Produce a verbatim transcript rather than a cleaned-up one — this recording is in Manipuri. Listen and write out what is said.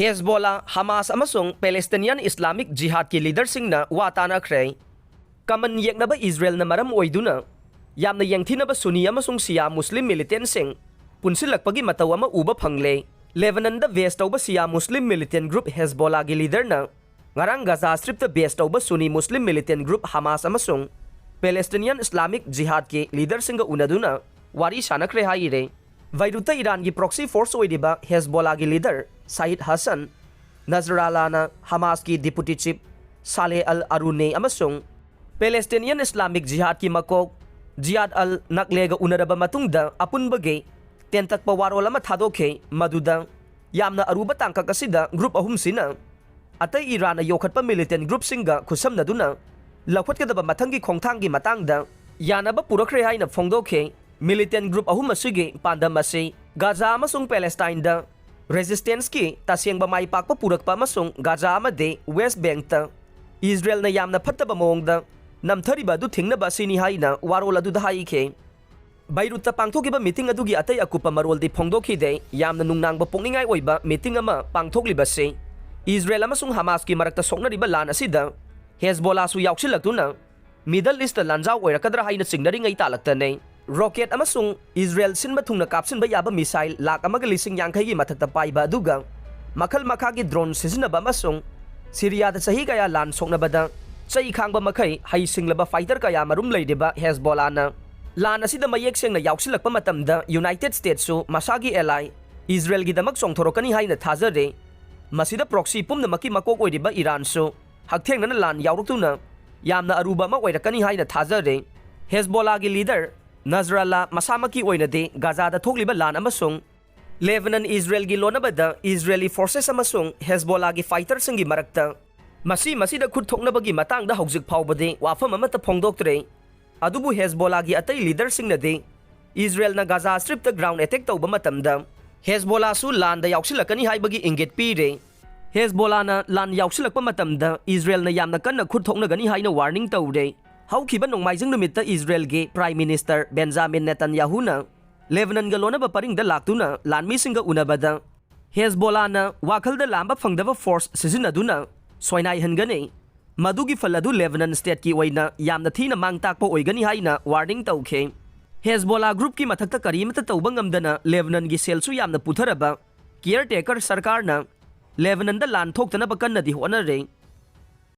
ꯍꯦꯖꯕꯣꯂꯥ, ꯍꯃꯥꯁ ꯑꯃꯁꯨꯡ ꯄꯦꯂꯦꯁꯇꯤꯅꯤꯌꯥꯟ ꯏꯁꯂꯥꯃꯤꯛ ꯖꯤꯍꯥꯗꯀꯤ ꯂꯤꯗꯔꯁꯤꯡꯅ ꯋꯥ ꯇꯥꯅꯈ꯭ꯔꯦ꯫ ꯀꯃꯟ ꯌꯦꯛꯅꯕ ꯏꯖꯔꯦꯜꯅ ꯃꯔꯝ ꯑꯣꯏꯗꯨꯅ ꯌꯥꯝꯅ ꯌꯦꯡꯊꯤꯅꯕ ꯁꯨꯅꯤ ꯑꯃꯁꯨꯡ ꯁꯤꯌꯥ ꯃꯨꯁꯂꯤꯝ ꯃꯤꯂꯤꯇꯦꯟꯁꯤꯡ ꯄꯨꯟꯁꯤꯜꯂꯛꯄꯒꯤ ꯃꯇꯧ ꯑꯃ ꯎꯕ ꯐꯪꯂꯦ꯫ ꯂꯦꯕꯅꯟꯗ ꯕꯦꯁ ꯇꯧꯕ ꯁꯤꯌꯥ ꯃꯨꯁꯂꯤꯝ ꯃꯤꯂꯤꯇꯦꯟ ꯒ꯭ꯔꯨꯞ ꯍꯦꯖꯕꯣꯂꯥꯒꯤ ꯂꯤꯗꯔꯅ ꯉꯔꯥꯡ ꯒꯥꯖꯥ ꯁ꯭ꯇ꯭ꯔꯤꯞꯇ ꯕꯦꯁ ꯇꯧꯕ ꯁꯨꯅꯤ ꯃꯨꯁꯂꯤꯝ ꯃꯤꯂꯤꯇꯦꯟ ꯒ꯭ꯔꯨꯞ ꯍꯃꯥꯁ ꯑꯃꯁꯨꯡ ꯄꯦꯂꯦꯁꯇꯤꯅꯤꯌꯥꯟ ꯏꯁꯂꯥꯃꯤꯛ ꯖꯤꯍꯥꯗꯀꯤ ꯂꯤꯗꯔꯁꯤꯡꯒ ꯎꯅꯗꯨꯅ ꯋꯥꯔꯤ ꯁꯥꯅꯈ꯭ꯔꯦ ꯍꯥꯏꯔꯦ꯫ ꯕꯩꯔꯨꯠꯇ ꯏꯔꯥꯟꯒꯤ ꯄ꯭ꯔꯣꯛꯁꯤ ꯐꯣꯔꯁ ꯑꯣꯏꯔꯤꯕ ꯍꯦꯖꯕꯣꯂꯥꯒꯤ ꯂꯤꯗꯔ ꯁꯥꯏꯗ ꯍꯁꯟ ꯅꯖꯔꯥꯂꯥꯅ ꯍꯃꯥꯁꯀꯤ ꯗꯤꯄꯨꯇꯤ ꯆꯤꯐ ꯁꯥꯂꯦ ꯑꯜ ꯑꯔꯨꯅꯦ ꯑꯃꯁꯨꯡ ꯄꯦꯂꯦꯁꯇꯤꯅꯤꯌꯟ ꯏꯁꯂꯥꯃꯤꯛ ꯖꯤꯍꯥꯗꯀꯤ ꯃꯀꯣꯛ ꯖꯤꯌꯥꯗ ꯑꯜ ꯅꯛꯂꯦꯒ ꯎꯅꯔꯕ ꯃꯇꯨꯡꯗ ꯑꯄꯨꯟꯕꯒꯤ ꯇꯦꯟꯇꯛꯄ ꯋꯥꯔꯣꯜ ꯑꯃ ꯊꯥꯗꯣꯛꯈꯤ, ꯃꯗꯨꯗ ꯌꯥꯝꯅ ꯑꯔꯨꯕ ꯇꯥꯡꯀꯛ ꯑꯁꯤꯗ ꯒ꯭ꯔꯨꯞ ꯑꯍꯨꯝꯁꯤꯅ ꯑꯇꯩ ꯏꯔꯥꯟꯅ ꯌꯣꯛꯈꯠꯄ ꯃꯤꯂꯤꯇꯦꯟ ꯒ꯭ꯔꯨꯞꯁꯤꯡꯒ ꯈꯨꯠꯁꯝꯅꯗꯨꯅ ꯂꯧꯈꯠꯀꯗꯕ ꯃꯊꯪꯒꯤ ꯈꯣꯡꯊꯥꯡꯒꯤ ꯃꯇꯥꯡꯗ ꯌꯥꯅꯕ ꯄꯨꯔꯛꯈ꯭ꯔꯦ ꯍꯥꯏꯅ ꯐꯣꯡꯗꯣꯛꯈꯤ꯫ ꯃꯤꯂꯤꯇꯦꯟ ꯒ꯭ꯔꯨꯞ ꯑꯍꯨꯝ ꯑꯁꯤꯒꯤ ꯄꯥꯟꯗꯝ ꯑꯁꯤ ꯒꯥꯖꯥ ꯑꯃꯁꯨꯡ ꯄꯦꯂꯦꯁꯇꯥꯏꯟꯗ ꯔꯦꯖꯤꯁꯇꯦꯟꯁꯀꯤ ꯇꯁꯦꯡꯕ ꯃꯥꯏ ꯄꯥꯛꯄ ꯄꯨꯔꯛꯄ ꯑꯃꯁꯨꯡ ꯒꯥꯖꯥ ꯑꯃꯗꯤ ꯋꯦꯁ ꯕꯦꯡꯛꯇ ꯏꯖꯔꯦꯜꯅ ꯌꯥꯝꯅ ꯐꯠꯇꯕ ꯃꯑꯣꯡꯗ ꯅꯝꯊꯔꯤꯕ ꯑꯗꯨ ꯊꯤꯡꯅꯕ ꯑꯁꯤꯅꯤ ꯍꯥꯏꯅ ꯋꯥꯔꯣꯜ ꯑꯗꯨꯗ ꯍꯥꯏꯈꯤ꯫ ꯕꯩꯔꯨꯠꯇ ꯄꯥꯡꯊꯣꯛꯈꯤꯕ ꯃꯤꯇꯤꯡ ꯑꯗꯨꯒꯤ ꯑꯇꯩ ꯑꯀꯨꯞꯄ ꯃꯔꯣꯜꯗꯤ ꯐꯣꯡꯗꯣꯛꯈꯤꯗꯦ꯫ ꯌꯥꯝꯅ ꯅꯨꯡꯅꯥꯡꯕ ꯄꯣꯛꯅꯤꯡꯉꯥꯏ ꯑꯣꯏꯕ ꯃꯤꯇꯤꯡ ꯑꯃ ꯄꯥꯡꯊꯣꯛꯂꯤꯕꯁꯤ ꯏꯖꯔꯦꯜ ꯑꯃꯁꯨꯡ ꯍꯃꯥꯁꯀꯤ ꯃꯔꯛꯇ ꯁꯣꯛꯅꯔꯤꯕ ꯂꯥꯟ ꯑꯁꯤꯗ ꯍꯦꯖꯕꯣꯂꯥꯁꯨ ꯌꯥꯎꯁꯤꯜꯂꯛꯇꯨꯅ ꯃꯤꯗꯜ ꯏꯁꯇ ꯂꯥꯟꯖꯥꯎ ꯑꯣꯏꯔꯛꯀꯗ꯭ꯔꯥ ꯍꯥꯏꯅ ꯆꯤꯡꯅꯔꯤꯉꯩ ꯇꯥꯂꯛꯇꯅꯦ꯫ ꯔꯣꯀꯦꯠ ꯑꯃꯁꯨꯡ ꯏꯖꯔꯦꯜ ꯁꯤꯟꯕ ꯊꯨꯡꯅ ꯀꯥꯞꯁꯤꯟꯕ ꯌꯥꯕ ꯃꯤꯁꯥꯏꯜ ꯂꯥꯈ ꯑꯃꯒ ꯂꯤꯁꯤꯡ ꯌꯥꯡꯈꯩꯒꯤ ꯃꯊꯛꯇ ꯄꯥꯏꯕ ꯑꯗꯨꯒ ꯃꯈꯜ ꯃꯈꯥꯒꯤ ꯗ꯭ꯔꯣꯟ ꯁꯤꯖꯤꯟꯅꯕ ꯑꯃꯁꯨꯡ ꯁꯤꯔꯤꯌꯥꯗ ꯆꯍꯤ ꯀꯌꯥ ꯂꯥꯟ ꯁꯣꯛꯅꯕꯗ ꯆꯩ ꯈꯥꯡꯕ ꯃꯈꯩ ꯍꯩꯁꯤꯡꯂꯕ ꯐꯥꯏꯇꯔ ꯀꯌꯥ ꯃꯔꯨꯝ ꯂꯩꯔꯤꯕ ꯍꯦꯖꯕꯣꯂꯥꯅ ꯂꯥꯟ ꯑꯁꯤꯗ ꯃꯌꯦꯛ ꯁꯦꯡꯅ ꯌꯥꯎꯁꯤꯜꯂꯛꯄ ꯃꯇꯝꯗ ꯌꯨꯅꯥꯏꯇꯦꯗ ꯁ꯭ꯇꯦꯠꯁꯨ ꯃꯁꯥꯒꯤ ꯑꯦꯂꯥꯏ ꯏꯖꯔꯦꯜꯒꯤꯗꯃꯛ ꯆꯣꯡꯊꯣꯔꯛꯀꯅꯤ ꯍꯥꯏꯅ ꯊꯥꯖꯔꯦ꯫ ꯃꯁꯤꯗ ꯄ꯭ꯔꯣꯛꯁꯤ ꯄꯨꯝꯅꯃꯛꯀꯤ ꯃꯀꯣꯛ ꯑꯣꯏꯔꯤꯕ ꯏꯔꯥꯟꯁꯨ ꯍꯛꯊꯦꯡꯅꯅ ꯂꯥꯟ ꯌꯥꯎꯔꯛꯇꯨꯅ ꯌꯥꯝꯅ ꯑꯔꯨꯕ ꯑꯃ ꯑꯣꯏꯔꯛꯀꯅꯤ ꯍꯥꯏꯅ ꯊꯥꯖꯔꯦ꯫ ꯍꯦꯖꯕꯣꯂꯥꯒꯤ ꯂꯤꯗꯔ ꯅꯖꯔꯥꯂꯥ ꯃꯁꯥꯃꯛꯀꯤ ꯑꯣꯏꯅꯗꯤ ꯒꯥꯖꯥꯗ ꯊꯣꯛꯂꯤꯕ ꯂꯥꯟ ꯑꯃꯁꯨꯡ ꯂꯦꯕꯅꯟ ꯏꯖꯔꯦꯜꯒꯤ ꯂꯣꯟꯅꯕꯗ ꯏꯖꯔꯦꯂꯤ ꯐꯣꯔꯁꯦꯁ ꯑꯃꯁꯨꯡ ꯍꯦꯖꯕꯣꯂꯥꯒꯤ ꯐꯥꯏꯇꯔꯁꯤꯡꯒꯤ ꯃꯔꯛꯇ ꯃꯁꯤ ꯃꯁꯤꯗ ꯈꯨꯠ ꯊꯣꯛꯅꯕꯒꯤ ꯃꯇꯥꯡꯗ ꯍꯧꯖꯤꯛ ꯐꯥꯎꯕꯗꯤ ꯋꯥꯐꯝ ꯑꯃꯠꯇ ꯐꯣꯡꯗꯣꯛꯇ꯭ꯔꯦ꯫ ꯑꯗꯨꯕꯨ ꯍꯦꯖꯕꯣꯂꯥꯒꯤ ꯑꯇꯩ ꯂꯤꯗꯔꯁꯤꯡꯅꯗꯤ ꯏꯖꯔꯦꯜꯅ ꯒꯥꯖꯥ ꯁ꯭ꯇ꯭ꯔꯤꯞꯇ ꯒ꯭ꯔꯥꯎꯟ ꯑꯦꯇꯦꯛ ꯇꯧꯕ ꯃꯇꯝꯗ ꯍꯦꯖꯕꯣꯂꯥꯁꯨ ꯂꯥꯟꯗ ꯌꯥꯎꯁꯤꯜꯂꯛꯀꯅꯤ ꯍꯥꯏꯕꯒꯤ ꯏꯪꯒꯤꯠ ꯄꯤꯔꯦ꯫ ꯍꯦꯖꯕꯣꯂꯥꯅ ꯂꯥꯟ ꯌꯥꯎꯁꯤꯜꯂꯛꯄ ꯃꯇꯝꯗ ꯏꯖꯔꯦꯜꯅ ꯌꯥꯝꯅ ꯀꯟꯅ ꯈꯨꯠ ꯊꯣꯛꯅꯒꯅꯤ ꯍꯥꯏꯅ ꯋꯥꯔꯅꯤꯡ ꯇꯧꯔꯦ꯫ ꯍꯧꯈꯤꯕ ꯅꯣꯡꯃꯥꯏꯖꯤꯡ ꯅꯨꯃꯤꯠꯇ ꯏꯖꯔꯦꯜꯒꯤ ꯄ꯭ꯔꯥꯏꯝ ꯃꯤꯅꯤꯁꯇꯔ ꯕꯦꯟꯖꯥꯃꯤꯟ ꯅꯦꯇꯟꯌꯥꯍꯨꯅ ꯂꯦꯕꯅꯟꯒ ꯂꯣꯟꯅꯕ ꯄꯔꯤꯡꯗ ꯂꯥꯛꯇꯨꯅ ꯂꯥꯟꯃꯤꯁꯤꯡꯒ ꯎꯅꯕꯗ ꯍꯦꯖꯕꯣꯂꯥꯅ ꯋꯥꯈꯜꯗ ꯂꯥꯝꯕ ꯐꯪꯗꯕ ꯐꯣꯔꯁ ꯁꯤꯖꯤꯟꯅꯗꯨꯅ ꯁꯣꯏꯅꯥꯏꯍꯟꯒꯅꯤ꯫ ꯃꯗꯨꯒꯤ ꯐꯜ ꯑꯗꯨ ꯂꯦꯕꯅꯟ ꯁ꯭ꯇꯦꯠꯀꯤ ꯑꯣꯏꯅ ꯌꯥꯝꯅ ꯊꯤꯅ ꯃꯥꯡ ꯇꯥꯛꯄ ꯑꯣꯏꯒꯅꯤ ꯍꯥꯏꯅ ꯋꯥꯔꯅꯤꯡ ꯇꯧꯈꯤ꯫ ꯍꯦꯖꯕꯣꯂꯥ ꯒ꯭ꯔꯨꯞꯀꯤ ꯃꯊꯛꯇ ꯀꯔꯤꯃꯠꯇ ꯇꯧꯕ ꯉꯝꯗꯅ ꯂꯦꯕꯅꯟꯒꯤ ꯁꯦꯜꯁꯨ ꯌꯥꯝꯅ ꯄꯨꯊꯔꯕ ꯀꯤꯌꯔ ꯇꯦꯀꯔ ꯁꯔꯀꯥꯔꯅ ꯂꯦꯕꯅꯟꯗ ꯂꯥꯟ ꯊꯣꯛꯇꯅꯕ ꯀꯟꯅꯗꯤ ꯍꯣꯠꯅꯔꯤ꯫